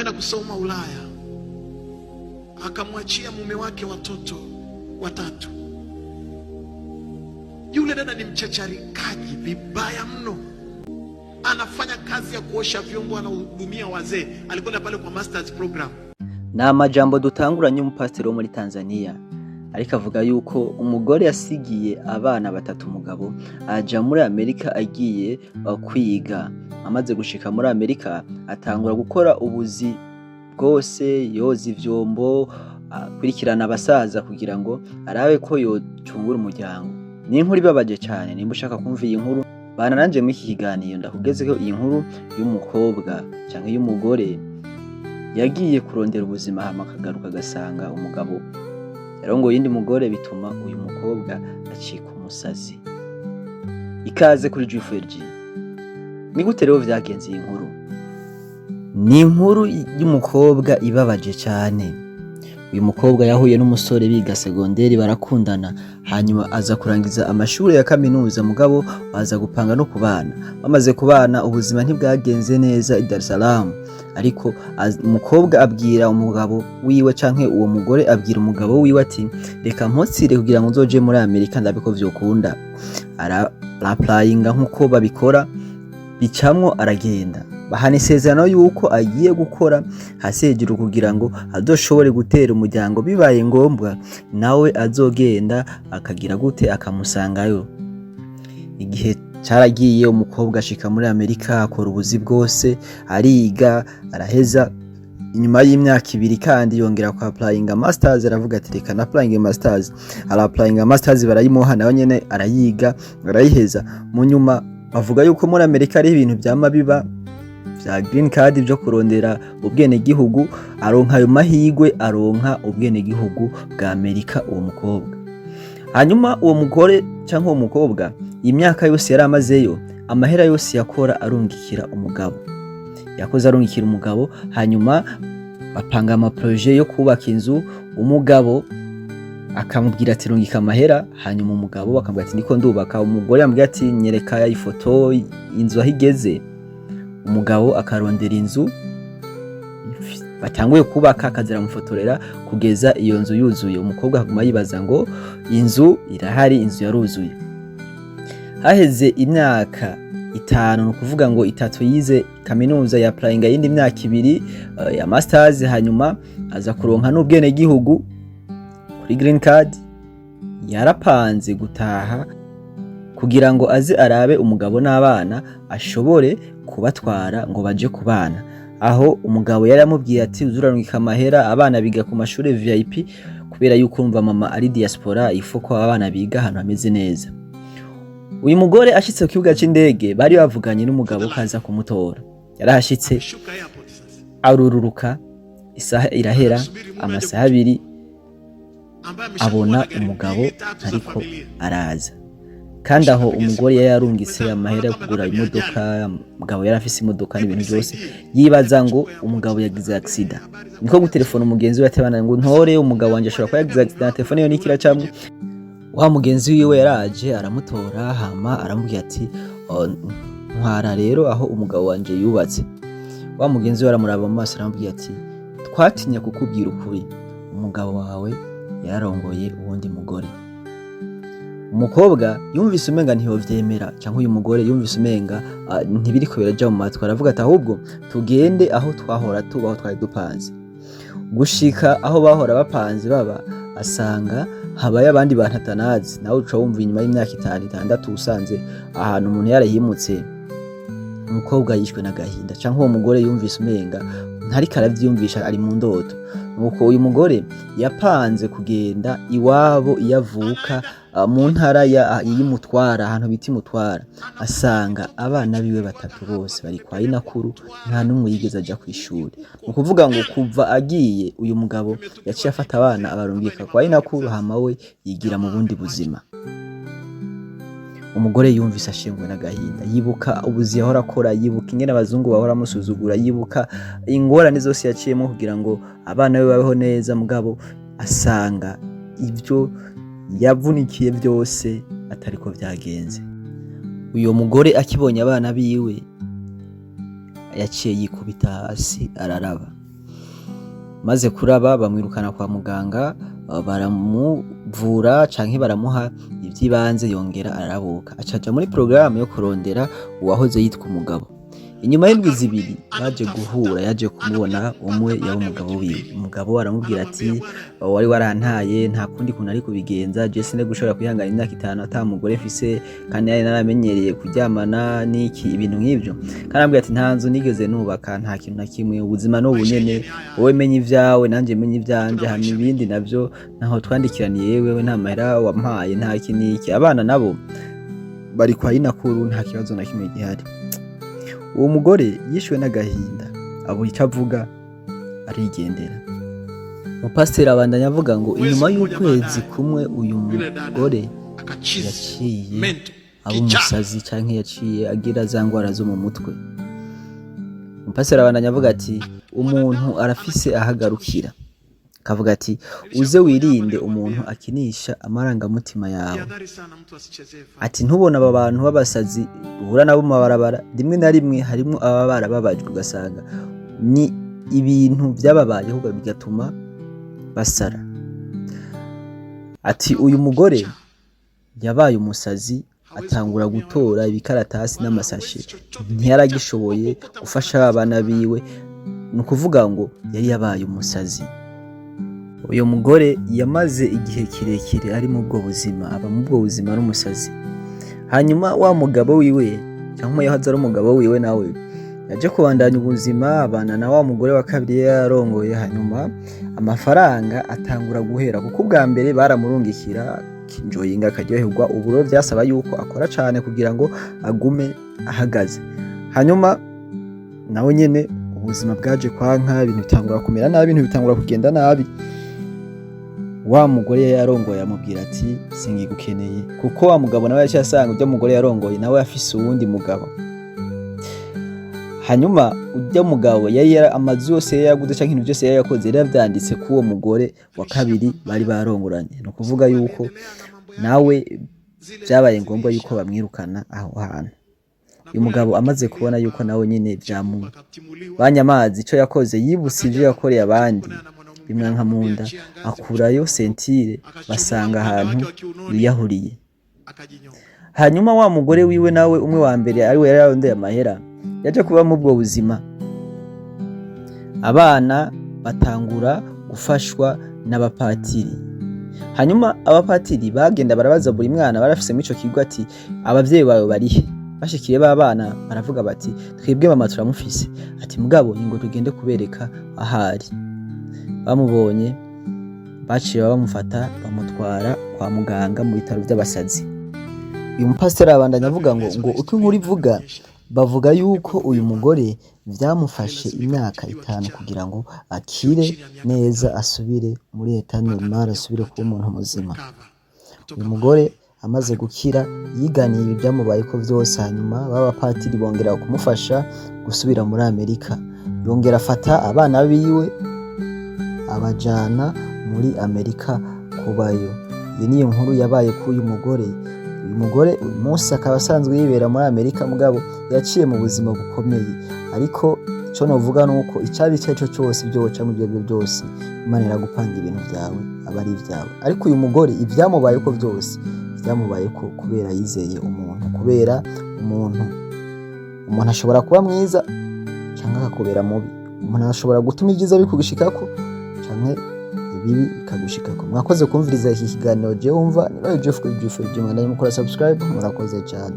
Ameenda kusoma Ulaya, akamwachia mume wake watoto watatu. Yule dada ni mchacharikaji vibaya mno, anafanya kazi ya kuosha vyombo, anahudumia wazee. Alikwenda pale kwa masters program. Ni amajambo dutanguranye umupasiteri wo muri Tanzania, ariko avuga yuko umugore yasigiye abana batatu umugabo, aja muri Amerika agiye kwiga. Amaze gushika muri Amerika, atangura gukora ubuzi bwose, yoza ivyombo, akurikirana abasaza kugira ngo arabe ko yocungura umuryango. Ni inkuru ibabaje cane. Nimba ushaka kumva iyi nkuru, bana nanje muri iki kiganiro ndakugezeko iyi nkuru y'umukobwa canke y'umugore yagiye kurondera ubuzima, hama akagaruka agasanga umugabo yarongoye uyundi mugore, bituma uyu mukobwa acika umusazi. Ikaze kuri G4G. Ni gute rero vyagenze iyi nkuru? Ni inkuru y'umukobwa ibabaje cane. Uyu mukobwa yahuye n'umusore biga segonderi, barakundana, hanyuma aza kurangiza amashuri ya kaminuza, mugabo baza gupanga no kubana. Bamaze kubana, ubuzima ntibwagenze neza i Dar es Salaam, ariko umukobwa abwira umugabo wiwe, canke uwo mugore abwira umugabo wiwe ati: "Reka mpotsire kugira ngo nzoje muri Amerika, ndabe ko vyokunda." Ara-applyinga nkuko babikora, bicamwo, aragenda. Bahana isezerano yuko agiye gukora hasi hejuru kugira ngo azoshobore gutera umuryango, bibaye ngombwa nawe azogenda akagira gute, akamusangayo. Igihe caragiye, umukobwa ashika muri Amerika, akora ubuzi bwose, ariga, araheza. Inyuma y'imyaka 2 kandi yongera ku applyinga masters. Aravuga ati: "Reka na applyinga masters." Ara applyinga masters, barayimuha, nawe nyene arayiga, arayiheza. Mu nyuma bavuga yuko muri Amerika ari ibintu vyama biba vya green card, vyo kurondera ubwenegihugu. Aronka ayo mahigwe, aronka ubwenegihugu bwa Amerika uwo mukobwa. Hanyuma uwo mugore canke uwo mukobwa, imyaka yose yari amazeyo, amahera yose yakora arungikira umugabo, yakoze arungikira umugabo. Hanyuma bapanga ama projets yo kubaka inzu. Umugabo akamubwira ati: "Rungika amahera." Hanyuma umugabo akamubwira ati: "Ndiko ndubaka." Umugore yamubwira ati: "Nyereka ifoto inzu aho igeze." Umugabo akarondera inzu batanguye kubaka, akaza aramufotorera kugeza iyo nzu yuzuye. Umukobwa akaguma yibaza ngo inzu irahari, inzu yaruzuye. Haheze imyaka 5, ni ukuvuga ngo 3 yize kaminuza, ya applyinga yindi myaka 2 ya masters, hanyuma aza kuronka n'ubwenegihugu kuri green card. Yarapanze gutaha kugira ngo aze arabe umugabo n'abana, ashobore kubatwara ngo baje kubana. Aho umugabo yari amubwiye ati: "Uzurarungika amahera, abana biga ku mashuri VIP," kubera yuko urumva mama ari diaspora, ifo ko abana biga ahantu hameze neza. Uyu mugore ashitse ku kibuga c'indege, bari bavuganye n'umugabo ko aza kumutora. Yarahashitse, Ameshuka airport sasa. arururuka, isaha irahera, amasaha 2, Ambaye ameshakuwa abona na gari umugabo mbili tatu za ariko familia. araza. Kandi aho umugore yari yarungitse amahera yo kugura imodoka, umugabo yari afise imodoka n'ibintu byose. Yibaza ngo umugabo yagize accident, niko gutelefona umugenzi we atebana ngo: "Ntore, umugabo wanje ashobora kuba yagize accident." Telefone yo nikira camwe. Wa mugenzi wiwe yaraje aramutora, hama aramubwira ati: "Oh, ntwara rero aho umugabo wanje yubatse." Wa mugenzi we aramuraba mu maso, aramubwira ati: "Twatinye kukubwira ukuri, umugabo wawe yararongoye uwundi mugore." Umukobwa yumvise umenga ntiyovyemera, canke uyu mugore yumvise umenga ntibiriko biraja mu matwi. Aravuga ati: "Ahubwo tugende aho twahora tuba, aho twari dupanze." Gushika aho bahora bapanze baba, asanga habaye abandi bantu atanazi. Nawe uca wumva, inyuma y'imyaka 5, 6, usanze ahantu umuntu yarahimutse. Umukobwa yishwe n'agahinda, canke uwo mugore yumvise umenga ntariko aravyiyumvisha, ari mu ndoto. Nuko uyu mugore yapanze kugenda iwabo iyo avuka, mu ntara y'Imutwara, ahantu bita Imutwara, asanga abana biwe batatu bose bari kwa inakuru, nta n'umwe yigeze aja kw'ishuri. Ni ukuvuga ngo kuva agiye, uyu mugabo yaciye afata abana abarungika kwa inakuru, hama we yigira mu bundi buzima. Umugore yumvise ashenguwe n'agahinda, yibuka ubuzi yahora akora, yibuka ingene abazungu bahora bamusuzugura, yibuka ingorane zose yaciyemo kugira ngo abana be babeho neza, mugabo asanga ivyo yavunikiye byose atariko vyagenze. Uyo mugore akibonye abana biwe, yaciye yikubita hasi araraba. Maze kuraba bamwirukana kwa muganga, baramuvura canke baramuha ivy'ibanze, yongera arabuka, acaja muri porogaramu yo kurondera uwahoze yitwa umugabo. Inyuma y'indwi 2 baje guhura, yaje kumubona umwe yaba umugabo wiwe. Umugabo aramubwira ati: "Wari warantaye, nta kundi kuntu ari kubigenza, je sine gushobora kwihangana imyaka 5 ata mugore mfise, kandi nari naramenyereye kuryamana n'iki, ibintu nk'ivyo." Kandi arambwira ati: "Nta nzu nigeze nubaka, nta kintu na kimwe, ubuzima ni ubu nyene, wowe menya ivyawe, nanje menya ivyanje, hama ibindi navyo ntaho twandikiraniye, wewe nta mahera wampaye, nta iki n'iki, abana nabo bari kwa inakuru, nta kibazo na kimwe gihari." Uwo mugore yishwe n'agahinda, abura ico avuga, arigendera. Umupasiteri abandanya avuga ngo inyuma y'ukwezi kumwe uyu mugore Akachizi, yaciye mental, aba kichaa. umusazi canke yaciye agira za ngwara zo mu mutwe. Umupasiteri abandanya avuga ati umuntu arafise ahagarukira, akavuga ati uze wirinde umuntu akinisha amarangamutima yawe. Jihadhari sana mtu asichezee fire. Ati ntubona aba bantu b'abasazi duhura nabo mu mabarabara, rimwe na rimwe harimwo ababa barababajwe, ugasanga ni ibintu vyababayeho bigatuma basara. Ati uyu mugore yabaye umusazi, atangura gutora ibikaratasi n'amasashe, ntiyaragishoboye gufasha abana biwe, ni ukuvuga ngo yari yabaye umusazi. Uyu mugore yamaze igihe kirekire ari mu bwo buzima, aba mu bwo buzima ari umusazi. Hanyuma wa mugabo wiwe, cyangwa yahoze ari umugabo wiwe, nawe yaje kubandanya ubuzima, abana na wa mugore wa kabiri yari yarongoye. Hanyuma amafaranga atangura guhera, kuko ubwa mbere baramurungikira akinjoyinga, akaryoherwa. Ubu rero vyasaba yuko akora cane kugira ngo agume ahagaze. Hanyuma nawe nyene ubuzima bwaje kwanka, ibintu bitangura kumera nabi, ibintu bitangura kugenda nabi. Wa mugore yari yarongoye amubwira ati: "Singigukeneye", kuko wa mugabo nawe yaciye asanga urya mugore yarongoye nawe afise uwundi mugabo. Hanyuma urya mugabo yari amazu yose yari yaguze canke ibintu vyose yari yakoze yari yavyanditse k'uwo mugore wa kabiri bari barongoranye. Ni ukuvuga yuko nawe vyabaye ngombwa yuko bamwirukana aho hantu. Uyu mugabo amaze kubona yuko nawe nyene vyamubanye amazi, ico yakoze, yibutse ivyo yakoreye abandi, bimwanka mu nda, akurayo ceinture, basanga ahantu yiyahuriye. Hanyuma wa mugore wiwe nawe umwe wa mbere, ariwe yari yarondeye amahera, yaje kuba mu ubwo buzima. Abana batangura gufashwa n'abapatiri. Hanyuma abapatiri bagenda barabaza buri mwana barafise muri ico kigo ati: "Abavyeyi bawe barihe?" Bashikiye ba bana baravuga bati: "Twebwe mama turamufise." Ati: "Mugabo ingo tugende kubereka ahari." Bamubonye, baciye bamufata, bamutwara kwa muganga mu bitaro vy'abasazi. Uyu mupasiteri abandanya avuga ngo uko inkuru ivuga, bavuga yuko uyu mugore vyamufashe imyaka 5 kugira ngo akire neza, asubire muri état normal, asubire kuba umuntu muzima. Uyu mugore amaze gukira yiganiye ibi vyamubayeko vyose. Hanyuma b'abapatiri bongera kumufasha gusubira muri Amerika, yongera afata abana biwe abajana muri Amerika kubayo. Iyo niyo nkuru yabaye k'uyu mugore. Uyu mugore uyu munsi akaba asanzwe yibera muri Amerika, mugabo yaciye mu buzima bukomeye. Ariko ico novuga nuko icaba ico arico cose, ivyo wocamwo ivyo arivyo vyose, Imana iragupanga ibintu vyawe, aba ari ivyawe. Ariko uyu mugore ivyamubayeko vyose vyamubayeko kubera yizeye umuntu, kubera umuntu ashobora kuba mwiza canke akakubera mubi, umuntu ashobora gutuma ivyiza bikugushikako canke ibibi bikagushikako. Mwakoze kumviriza iki kiganiro. Je wumva niba Jeff kuri Jeff, mwandanye mukora subscribe. Murakoze cyane.